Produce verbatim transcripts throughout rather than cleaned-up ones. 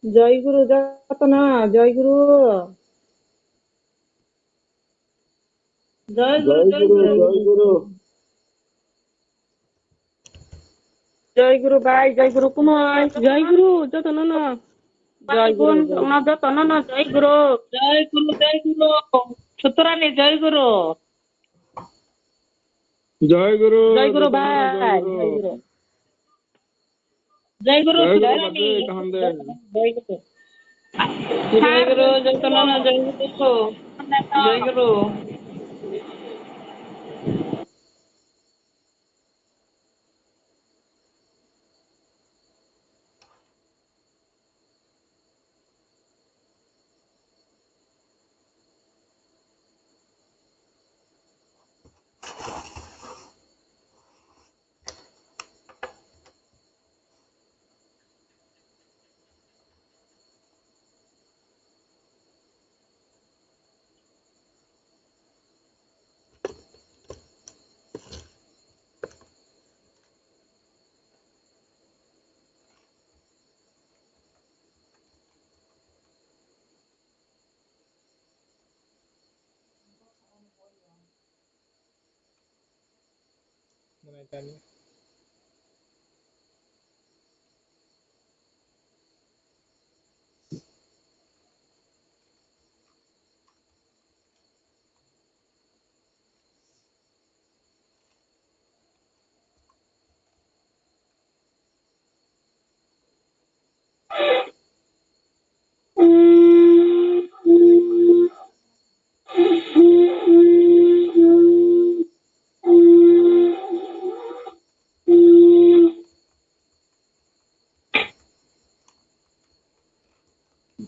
Jai Guru, jotono, Jai Guru. Jai Guru, Jai Guru, Jai Guru. Jai Guru bhai, Jai Guru kumoi. Jai Guru, jotono no. Jai Guru, Jai Guru. Jotono no, Jai Guru. Jai Guru, Jai Guru. Sutrani Jai Guru. Jai Guru, Jai Guru jotono no, Jai bhai, Guru. Jai Guru. Jai Guru, Jai Guru, Jai Guru. Bhante, kaham de. Jai Guru. Jai Guru, jotono no Jai Guru. Jai Guru.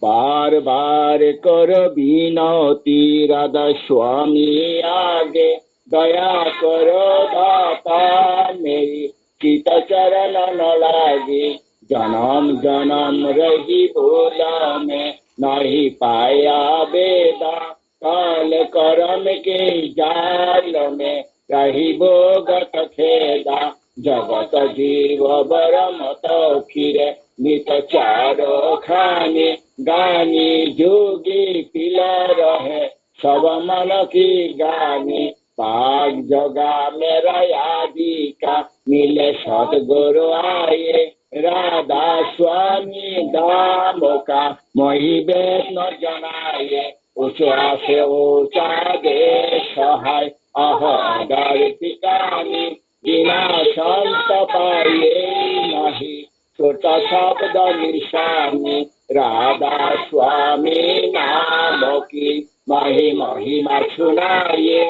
बार बार कर विनती राधा स्वामी आगे, दया करो दाता मेरी चित चरण न लागे। जन्म जन्म रही भूल में नहीं पाया वेदा, काल कर्म के जाल में रही भोगत खेदा। जगत जीव बर मत फिरे नित चारो खानी, गानी जोगी पिला रहे सब मन की गानी। पाग जगा मेरा यादी का मिले सतगुरु आए, राधा स्वामी दाम का मही वेद न जनाए। ऊंचा से ऊंचा देश है अहो अगर ठिकानी, बिना संत पाए नहीं छोटा शब्द निशानी। राधा स्वामी नाम की मही महिमा सुनाए,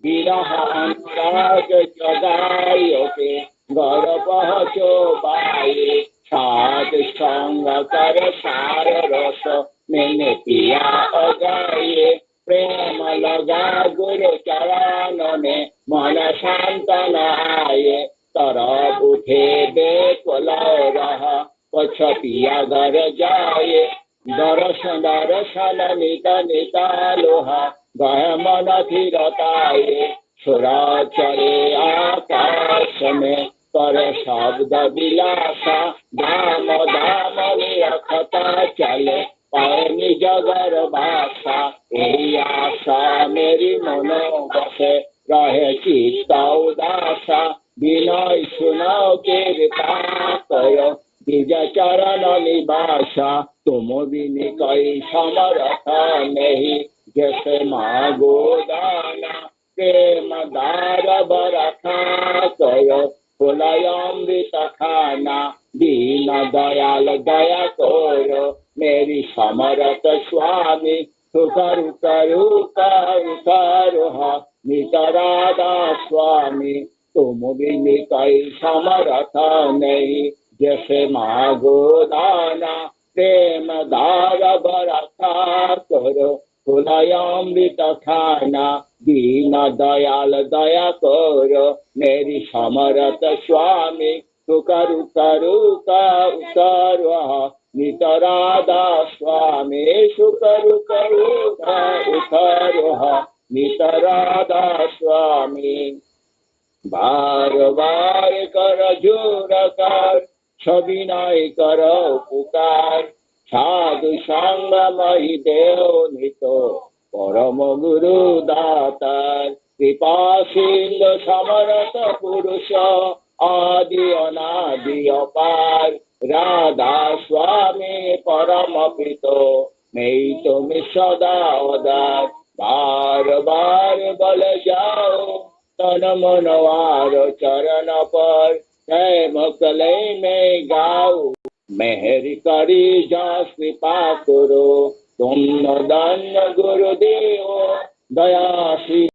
विरह अनुराग जगायो के घर पहुँचो बाए। साध संग कर सार रस मैंने पिया अगाए। प्रेम लगा गुरु चरण में मन शांत न आए। तरफ उठे बेकुल रह पछ पिया घर जाए। दर्शन दर्शन नित नित लोहा गह मन थिरताए। सुर चढ़े आकाश में कर शब्द विलासा। धाम धाम निरखता चले पाए निज घर भाषा। यही आशा मेरी मनो बसे रहे चित्त उदासा। विनय सुनो कृपा करो निज चरण निवासा। तुम बिन कोई समरथ नहीं जैसे मागो दाना। प्रेम दार बरखा करो फुलाय अमृत खाना। दीन दयाल दया करो मेरी समरथ स्वामी। सुख रुख रुख उतारो नित राधा स्वामी। तुम बिन कोई समरथ नहीं जैसे मागो दाना। प्रेम दार बरखा करो फुलाय अमृत खाना। दीन दयाल दया करो मेरी समरथ स्वामी। सुख रुख रुख उतारो नित राधा स्वामी। सुख रुख रुख उतारो नित राधा स्वामी। बार बार कर जोर कर सविनय कर पुकार। Sadhu sangha mahi dev nito, parama guru datar, kripa sindhu samartha purusha, adi anadi apar, Radha swami parama pito, nei tumi sada adar, bar bar bole jao, tan man aro charan par, hai makalai mein gao. Meher kari jas kripa karo, tum dhanyo guru devo, daya sir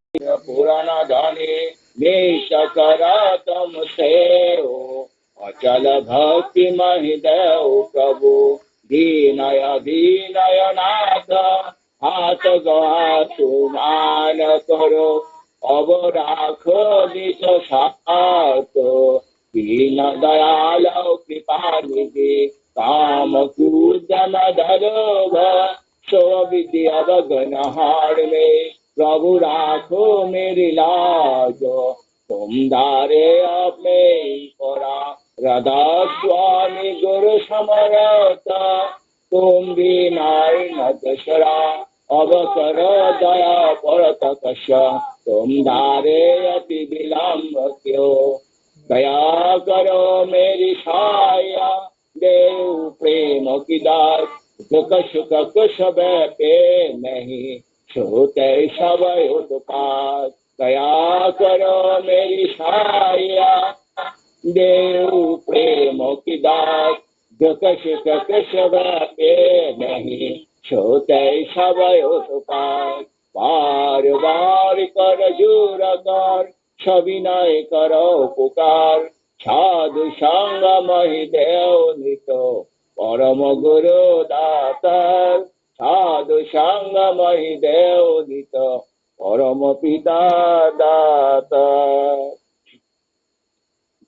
purana dhani, nishta kara tum sevo. Achal bhakti mahi dev prabhu, dinaya dinaya natha, hat gaya tuman karo, abo rakho nij hato. Dina dayal kripa nidhi, kam krodh madh lobh, sob vidya bagn har mein, prabhu rakho meri laj. Tum dhare apne hi paran, Radha swami guru samartha, tum bina hi na dusra, ab karo daya parataka sa, tum dhare ati vilamb kyo. Daya karo meri saya, dev prem ki daat, dukh sukh kuch bhave nahi, sote sab utpaat. Daya karo meri saya, dev prem ki daat, dukh sukh kuch bhave nahi, sote sab utpaat. Bar bar kar jora kar, sabinay karo pukar, sadhu sangha mahi dev nito, parama guru datar, sadhu sangha mahi dev nito, parama pita datar.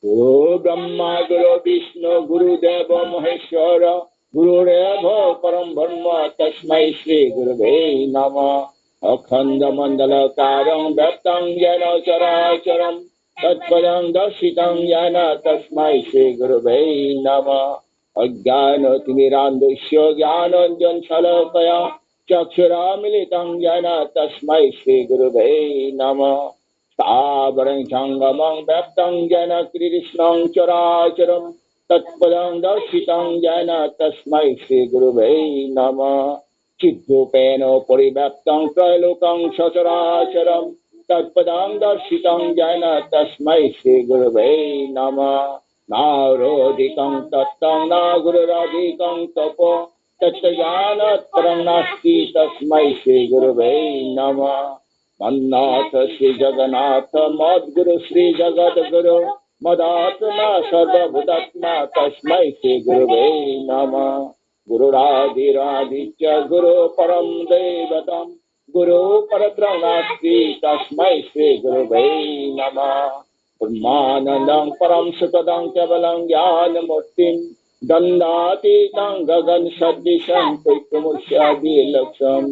Guru Brahma, Guru Vishnu, Guru Deva Maheshwara, Guru Deva Param Brahma, Tasmai Shri Gurave Namah. Akhanda Mandala Karang Vyaptam Yena Characharam, Tatpadam Darshitam Yena, Tasmai Shri Gurave Namah. Ajnana Timirandhasya Jnananjan Shalakaya, Chakshura Militam Yena, Tasmai Shri Gurave Namah. Sthavarang Jangamang Vyaptam Yena Kritisnam Characharam, Tatpadam Darshitam Yena, Tasmai Shri Gurave Namah. Chitrupena Parivyaptam Trailokam Sacharacharam, Tatpadam Darshitam Yena, Tasmai Shri Gurave Namah. Nārodhikam Tattam Nā Gururodhikam Tapo, Tattvaññānat Paraṃ Nāsti, Tasmai Shri Gurave Namah. Mannath Shri Jagannatha, Madguru Shri Jagadguru, Madatma Sarvabhutatma, Tasmai Shri Gurave Namah. Gururadhiradhi ca Guru Param Devatam, Guru Paratraṃ Nāsti, Tasmai Shri Gurave Namah. Brahmānandam Param Sukadam Kevalam Ñāṇamurtim, Dvandvātītam Gaganasadasim, Ṭhitaṃ Buddhavidūpamantam,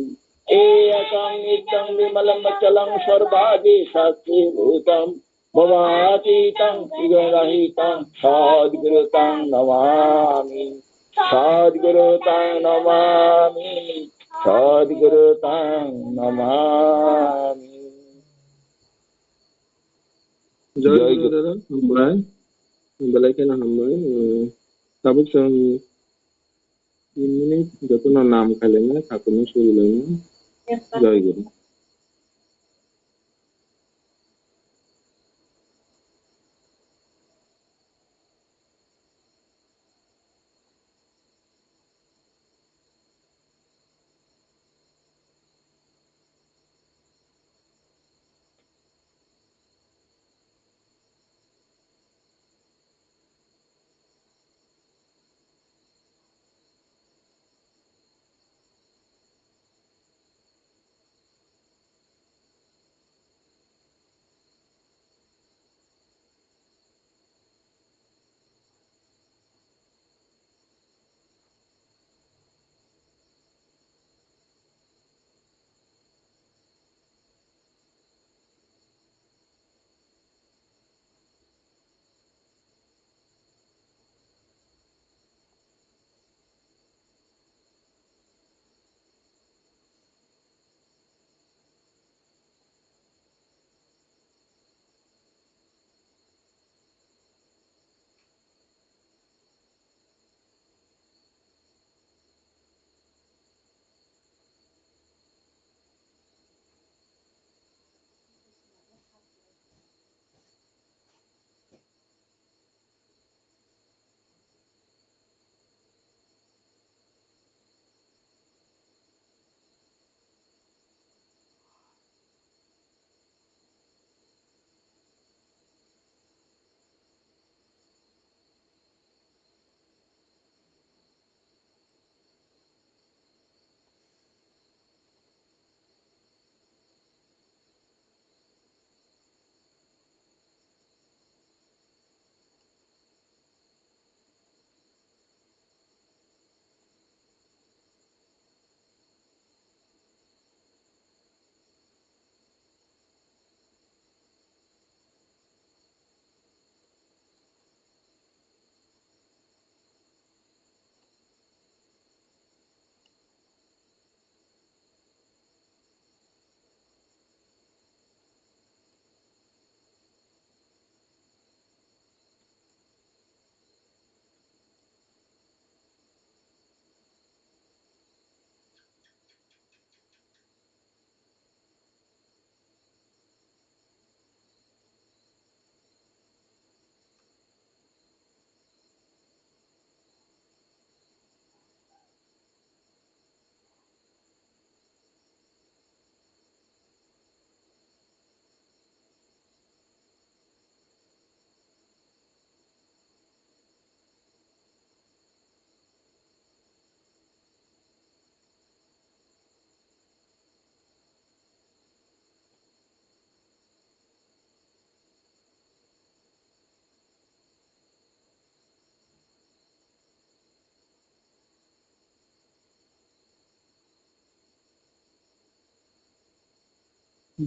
Ekam Nityam Vimalam Acalam Sarvada Sacchibhūtam, Bhavātītam Tiranahitam Sadguru taṃ namāmi, Sadguru taṃ namāmi, Sadguru taṃ namāmi. Joy Joy Guru Guru. Dada, hambai. Belai kheno hambai. Eh, tabuk chwng tin minute jotono nam khailaina, thakurno surilaina. Joy Guru.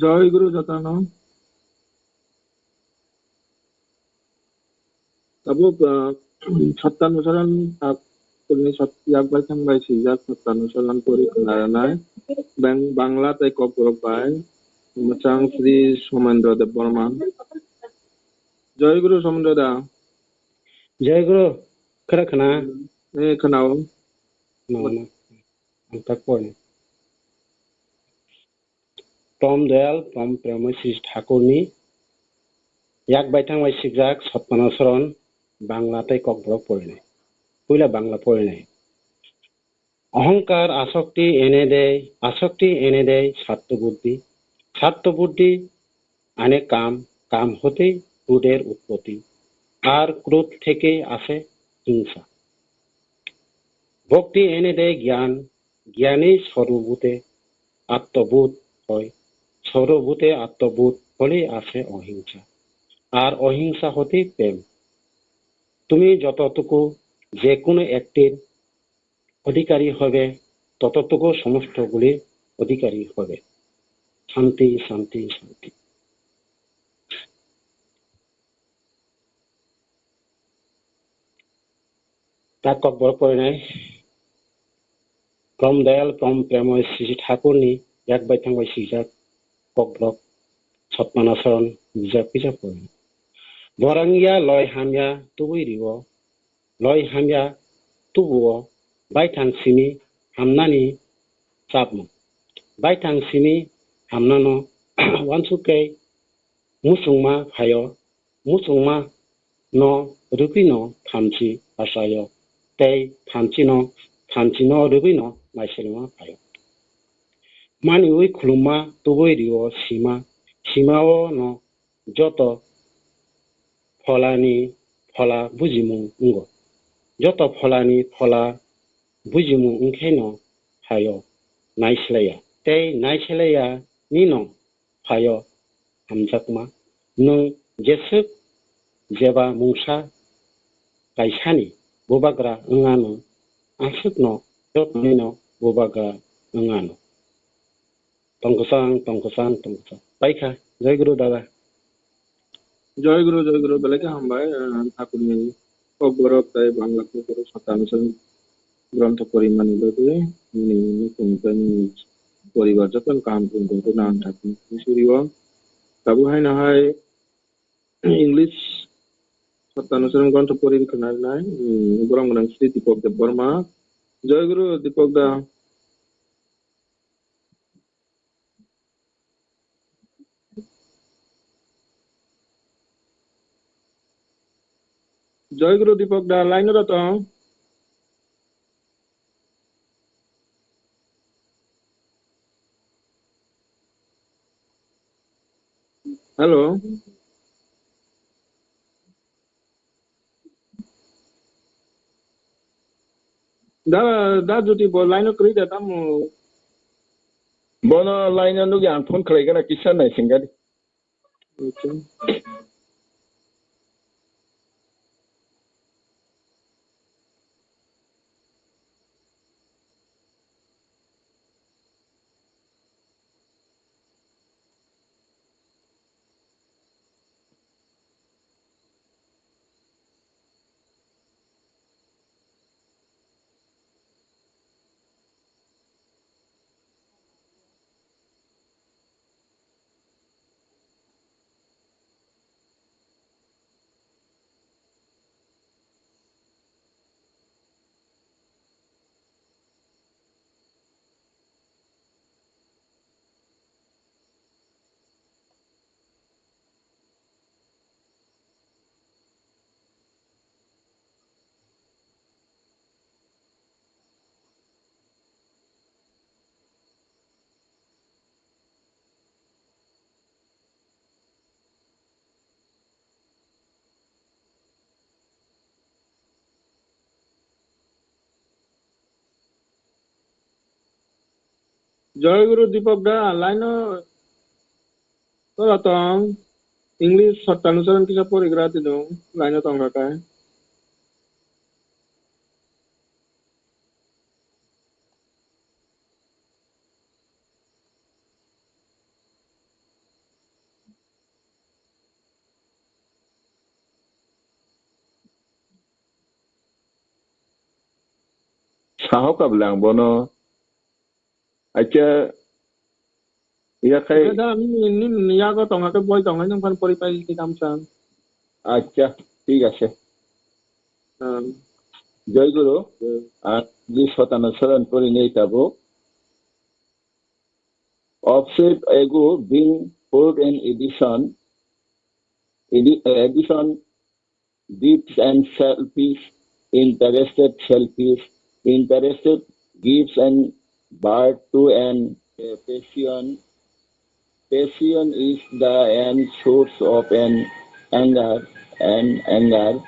Joy Guru jotono. Tabuk, ah, Satyanusaran, ah, kuni sat-, yak bai thang bai swijak Satyanusaran pori khna rwnai. Bang-, Bangla tei Kokborok bai. Mwchang Sri Somendra Debbarma. Joy Guru Somendra da. Joy Guru, khara khna? Eh, khna o. No, no. Ang tak pon. Prom Dayal, Prom Premosri Thakurni yak baithang bai swijak Satpana Soron, Bangla tei Kokborok porinai. Puila Bangla porinai. অহংকার আসক্তি এনে দেয়, আসক্তি এনে দেয় স্বার্থবুদ্ধি। স্বার্থবুদ্ধি আনে কাম, কাম হতেই ক্রোধের উৎপত্তি। আর ক্রোধ থেকে আসে হিংসা। ভক্তি এনে দেয় জ্ঞান, জ্ঞানেই সর্বভূতে আত্মবোধ হয়, সর্বভূতে আত্মবোধ হলেই আসে অহিংসা, আর অহিংসা হতেই প্রেম। তুমি যতটুকু যে কোনো একটির অধিকারী হবে, ততটুকু সমস্তগুলির অধিকারী হবে। শান্তি, শান্তি, শান্তি। Tak Kokborok porinai. Prom Dayal, Prom Premosri Thakurni yak baithang bai swijak Kokborok Satpana Soron bijap kisa porinai. Borang ya loi hamya tubui rio, loi hamya tubuo, baithang simi hamnani chapmung. Baithang simi hamnano wansukei muchungma phaio, muchungma no rwgwino thamchi achaio, tei thamchi no, thamchi no rwgwino naiselma phaio. Maniwi khulumma tubui rio sima, simao no joto pholani phola bujimung wngo. Joto pholani phola bujimung wngkheno phaio naiselaiya. Tei naiselaiya nino phaio hamjakma. Nwng jeswk jeba mungsa kaisani bubagra wngano, aswkno jotono bubagra wngano. Tongkwchang, tongkwchang, tongkwchang. Paikha, Joy Guru dada. Joy Guru, Joy Guru, belai khe hambai, ah, Thakurni Kokborok tei Bangla Kokborok Satyanusaran grontho porimani bagwi nini nukhung tei nini poribar jotono kaham tongthokno ang Thakurni surio. Tabuk haino hai English Satyanusaran grontho pori khwnanai, hmm, borok mwnang Sri Dipak Debbarma. Joy Guru Dipak da. Joy Guru Dipak da, line o da tong. Hello. Da, da Jyoti bo line o kwrwi da tamo. Bono line o nugwi ang phone khlai gana kisa nai singadi. Okay. Joy Guru Dipak da, line o tora tong. English Satyanusaran kisa porigra tino, line o tong kha kai. Sahok ka bwle ang bono. Acha, yakhai. Acha, da, nini, nini yago tong khe boi tong khe nwng phan pori pai di kamsa. Acha, thik ase. Hmm. Jai Guru, hmm. Ang di Sotana Saran pori nei tabuk. Obsessive ego being fourth in edition, edi-, edition, dips and selfish, interested selfish, interested gives and birth to an, uh, passion. Passion is the end source of an anger, and anger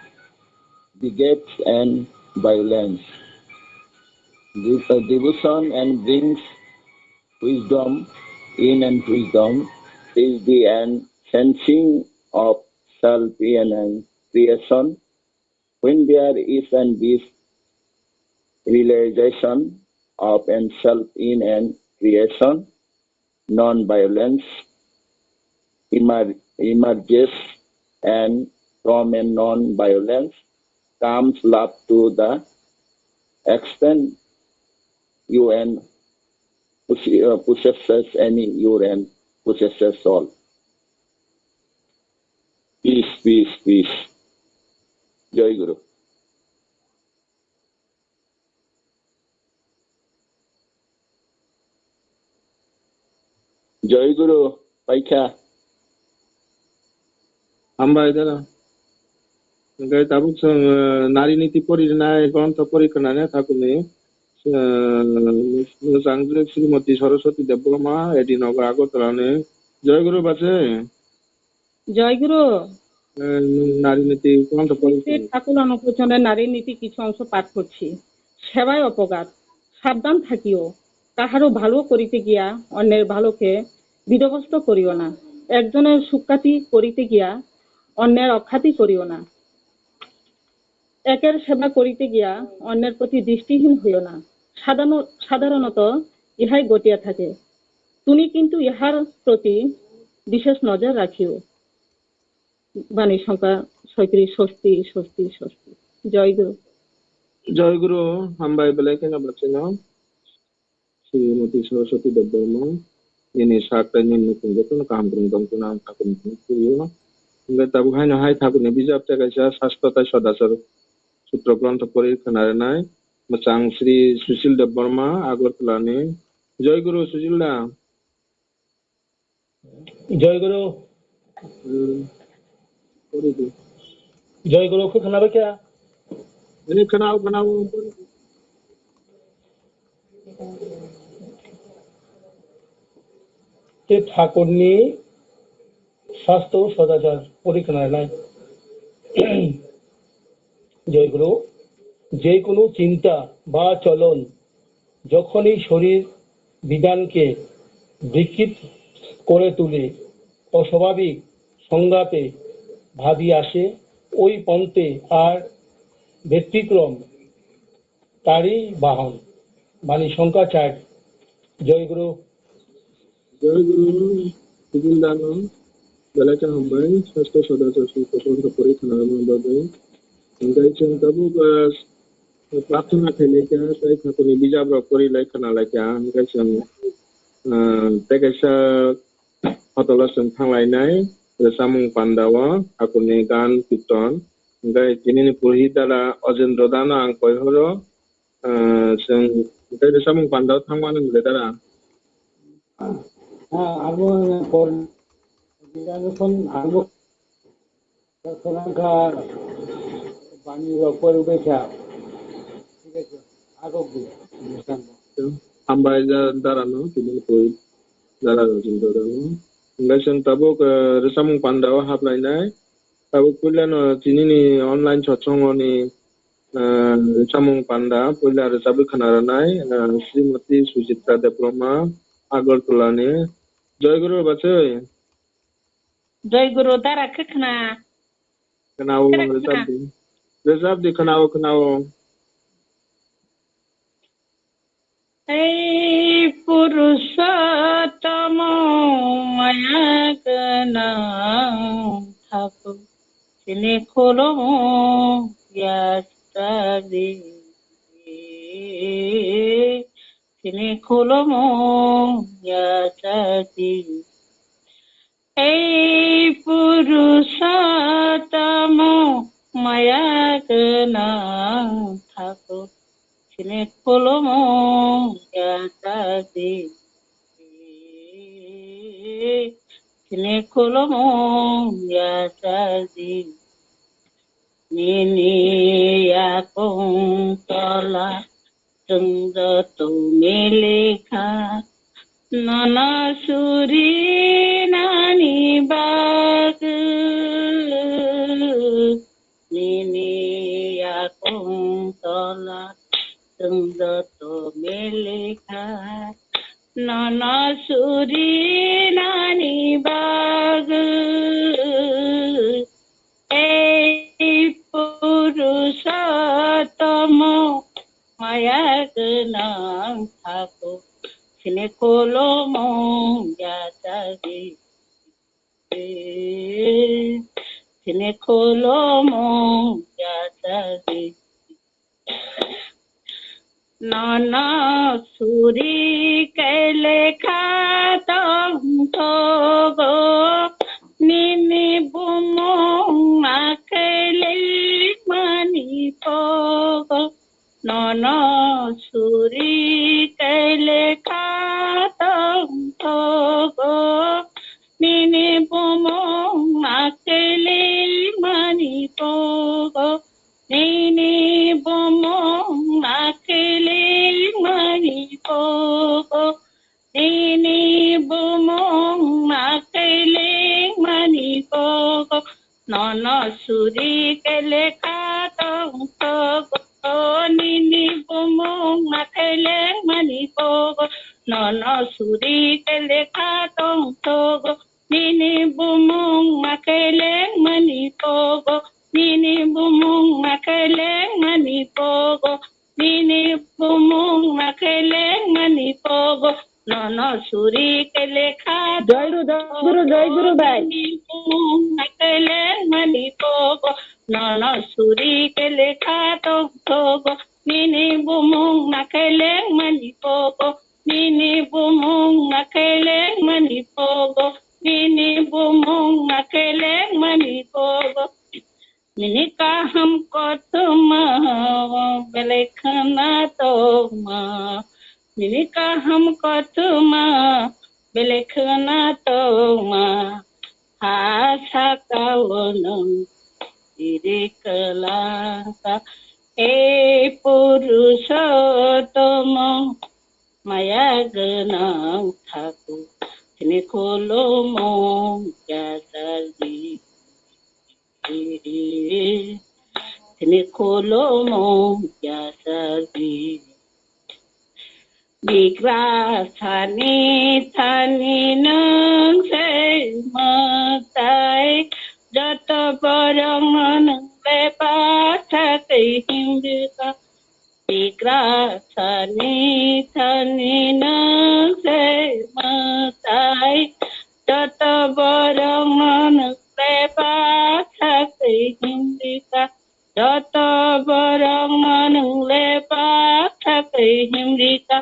begets and violence. This, uh, devotion and brings wisdom in, and wisdom is the end sensing of self in and creation. When there is an this realization of an self in and creation, non-violence emer-, emerges, and from a non-violence comes love to the extent you and possess-, uh, possesses any you and possesses all. Peace, peace, peace. Jai Guru. Jai Guru, paikha. Hambai dara. Hingke tabuk chwng, eh, nari niti pori rinai, grontho pori khwnani thakurni, eh, mwchang Srimati Saraswati Debbarma, A D Nagar, Agartala ni. Jai Guru bachai. জয় গুরু। এ, নারী নীতি কোন তো পড়েছি? ঠাকুর অনুকূল চন্দ্রের নারী নীতি কিছু অংশ পাঠ করছি। সেবায় অপঘাত, সাবধান থাকিও। কাহারও ভালো করিতে গিয়া অন্যের ভালোকে বিধ্বস্ত করিও না। একজনের সুখ্যাতি করিতে গিয়া অন্যের অখ্যাতি করিও না। একের সেবা করিতে গিয়া অন্যের প্রতি দৃষ্টিহীন হইও না। সাধারণ-, সাধারণত ইহাই ঘটিয়া থাকে। তুমি কিন্তু ইহার প্রতি বিশেষ নজর রাখিও। বাণী সংখ্যা ছয়ত্রিশ, স্বস্তি, স্বস্তি, স্বস্তি। জয় গুরু। জয় গুরু, হামবাই belai kheno bachino. Srimati Saraswati Debbarma, nini sak tei nini nukhung jotono kaham kwrwng tongthuna ang thakurni phunukphuru. Hingke tabuk haino hai thakurni bijap tei kaisa Sastro tei Sodachar Sutro grontho pori khwnarinai mwchang Sri Sushil Debbarma, Agartala ni. Jai Guru Sushil da. Jai Guru. Hmm. Pori di. Jai Guru, khe khwnabai kha? Ani khwnao, khwnao. Tei Thakurni Sastro Sodachar pori khwnarinai. জয় গুরু। যে কোনো চিন্তা বা চলন যখনই শরীর বিধানকে বিকৃত করে তুলে, অস্বাভাবিক সংঘাতে ভাবি আসে, ওই পন্থে আর ব্যতিক্রম তারই বাহন। বাণী সংখ্যা চার। জয় গুরু। Jai Guru, Sushil dano, belai khe hambai, Sastro Sodachar Sutro grontho pori khwnarwna bagwi. Hingke chwng tabuk, ah, prarthana khailai kha, tei thakurni bijap rok pori lai khwna lai kha, hingke chwng, ah, tei kaisa hotel o chwng thanglainai, rwchapmung panda o, thakurni gan kirtan, hingke tinini purohit dara Ojendro dano ang koi horo, Ah, chwng tei rwchapmung panda o thangmani bwle dara. Ah, abo por, abo, khwlangkha, bani rok pori bai kha. Thik ase, agok di. Hambai da-, dara no, tini koi dara no, chwng dara no. Hingke chwng tabuk, ah, rwchapmung panda o haplainai. Tabuk puila no, tini ni online satsang o ni, Ah, rwchapmung panda puila rwchapwi khwna rwnai, ah, Srimati Sujitra Debbarma, Agartala ni. Jai Guru bachai. Jai Guru, dara khe khwna. Khwnao, dara khwna. Rwchapdi. Rwchapdi, khwnao, khwnao. Ei Purushottamo maya gwnang thakur, chini khulumung yasta di. Chini khulumung yachakdi. Ei Purusottomo maya gwnang Thakur, chini khulumung yachakdi. Chini khulumung yachakdi. Nini yakung tola chwng joto milikha, nono suri nani bagwi. Nini yakung tola chwng joto milikha, nono suri nani bagwi. Ei Purusottomo maya gwnang Thakur, chini khulumung yachakdi. Chini khulumung yachakdi. Nono suri khe lekha tongthogo, nini bumung ma khe lekmani pogo. Nono suri khe lekha tongthogo, nini bumung ma khe lekmani pogo. Nini bumung ma khe lekmani pogo. Nini bumung ma khe lekmani pogo. Nono suri khe lekha tongthogo. Nini bumung ma khe lekmani pogo. Nono suri khe lekha tongthogo. Nini bumung ma khe lekmani pogo. Nini bumung ma khe lekmani pogo. Nini bumung ma khe lekmani pogo. Nono suri khe lekha tongthogo. Joy Guru, Joy Guru, Joy Guru bhai. Nini bumung ma khe lekmani pogo. Nono suri khe lekha tongthogo. Nini bumung ma khe lekmani pogo. Nini bumung ma khe lekmani pogo. Nini bumung ma khe lekmani pogo. Nini kaham kothoma belai khwna tongma. Nini kaham kothoma belai khwna tongma. Ha sakao nwng siri kwlangkha. Ei Purusottomo maya gwnang Thakur, chini khulumung yachakdi. Chini khulumung yachakdi. Bigrasani thani nwng se mwtai, joto borok no nwng le baksa twi himrikha. Bigrasani thani nwng se mwtai, joto borok no nwng le baksa twi himrikha. Joto borok no nwng le baksa twi himrikha.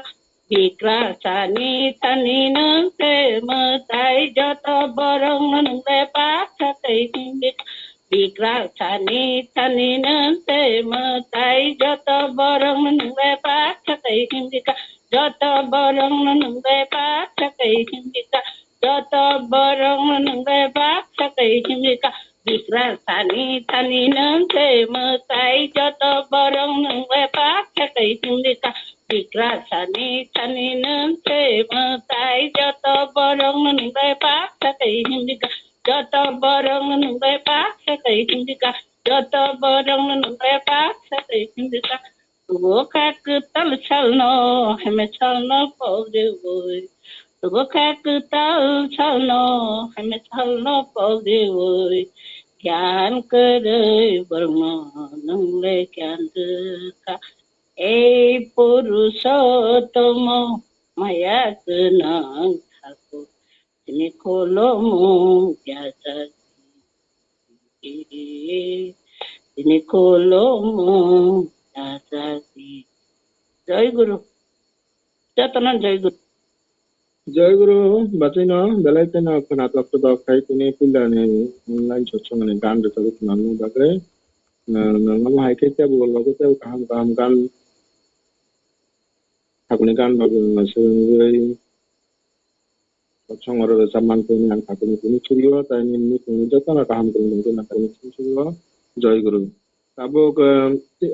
Bigrasani thani nwng se mwtai, joto borok no nwng le baksa twi himrikha. Bigrasani thani nwng se mwtai, joto borok no nwng le baksa twi himrikha. Joto borok no nwng le baksa twi himrikha. Joto borok no nwng le baksa twi himrikha. Bigrasani thani nwng se mwtai, joto borok nwng le baksa twi himrikha. Bigrasani thani nwng se mwtai, joto borok nwng le baksa twi himrikha. Joto borok nwng le baksa twi himrikha. Joto borok nwng le baksa twi himrikha. Tubo kha kwtal salno, heme salno pogriwi. Tubo kha kwtal salno, heme salno pogriwi. Gyan kwrwi borokno nwng le gyan rwkha. Ei Purusottomo maya gwnang Thakur, chini khulumung yachakdi. Chini khulumung yachakdi. Jai Guru. Jotono Jai Guru. Jai Guru, bachai no, belai kheno khwna tok tok khai tini puila ni online satsang ni gan rwchapwi khwnani bagwi. Na, na, namo hai khe tebo logo tebo kaham kaham gan, thakuni gan bagwi swrwngwi satsang oro rwchap man tini ang thakuni tini surio, tai nini tini jotono kaham kwrwng tongwi nang tini surio. Jai Guru. Tabuk, eh, te,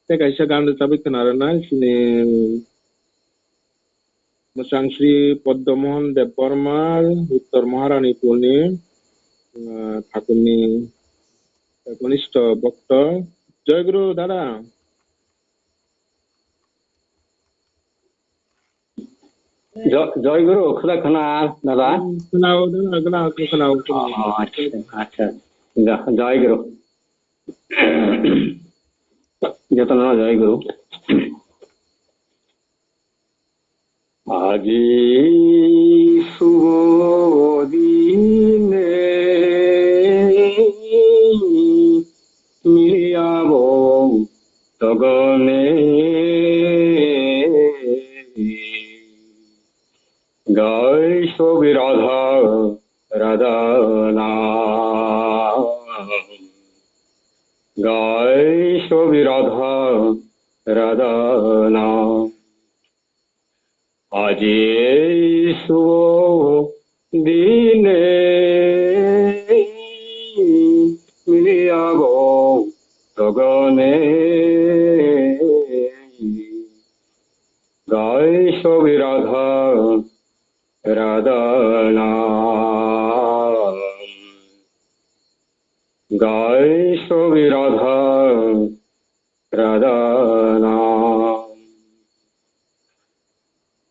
te kaisa gan rwchapwi khwna rwnai chini Mwchang Sri Padmamohan Debbarma, Uttor Maharani Purni, ah, thakurni eknisto bhokto. Jai Guru, dada. Jo-, Jai Guru, khwna khwna, dada. Hmm, khwnao, dada, khwnao, khwnao, khwnao. Oh, acha, acha. Ja-, Jai Guru. Jotono Jai Guru. Aji subho dine miliyabo togone. Gai sobi Radha Radha nam. Gai sobi Radha Radha nam. Aji subho dine miliyabo togone. Gai sobi Radha Radha nam. Gai sobi Radha Radha nam.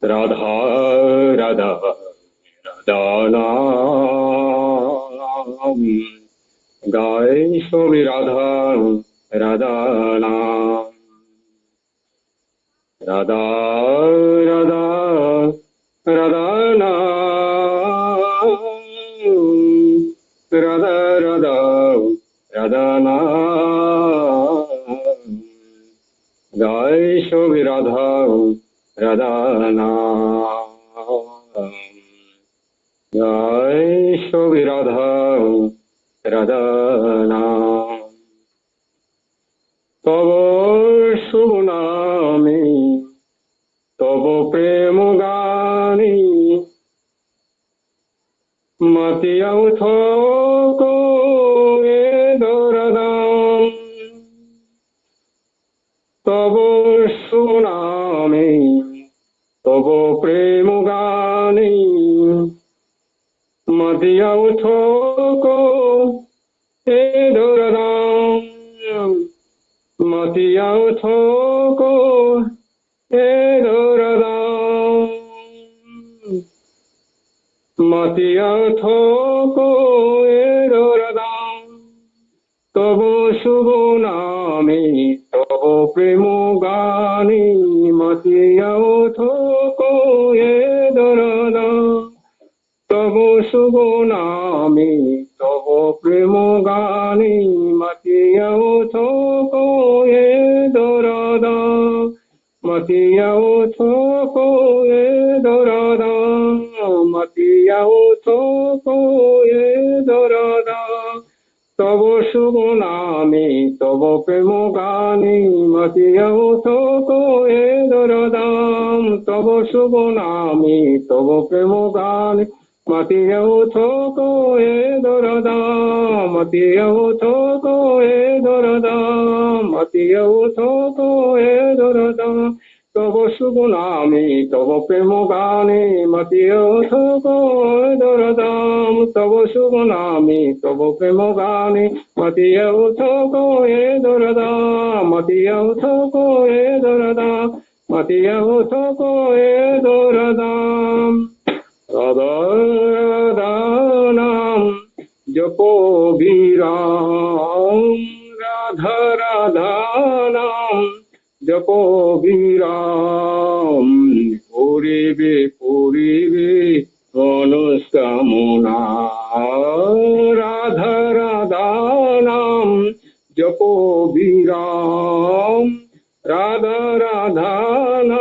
Radha Radha Radha nam. Gai sobi Radha Radha nam. Radha Radha Radha nam. Radha Radha Radha nam. Gai sobi Radha Radha nam. Gai sobi Radha Radha nam. Tobo subho nami, tobo premo gani, matiya uthoko e doradam. Tobo subho nami, tobo premo gani, matiya uthoko e doradam. Matiya uthoko e doradam. Matiya uthoko e doradam. Tobo subho nami, tobo premo gani, matiya uthoko e doradam. Tobo subho nami, tobo premo gani, matiya uthoko e doradam. Matiya uthoko e doradam, matiya uthoko e doradam. Tobo subho nami, tobo premo gani, matiya uthoko e doradam. Tobo subho nami, tobo premo gani, matiya uthoko e doradam. Matiya uthoko e doradam, matiya uthoko e doradam. Tobo subho nami, tobo premo gani, matiya uthoko e doradam. Tobo subho nami, tobo premo gani, matiya uthoko e doradam. Matiya uthoko e doradam, matiya uthoko e doradam. Radha Radha nam jopo biram, Radha Radha nam jopo biram, puribe puribe monoskamona. Radha Radha nam jopo biram, Radha Radha nam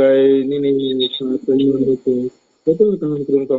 hwnkhe nini joto kaham kwrwng tong.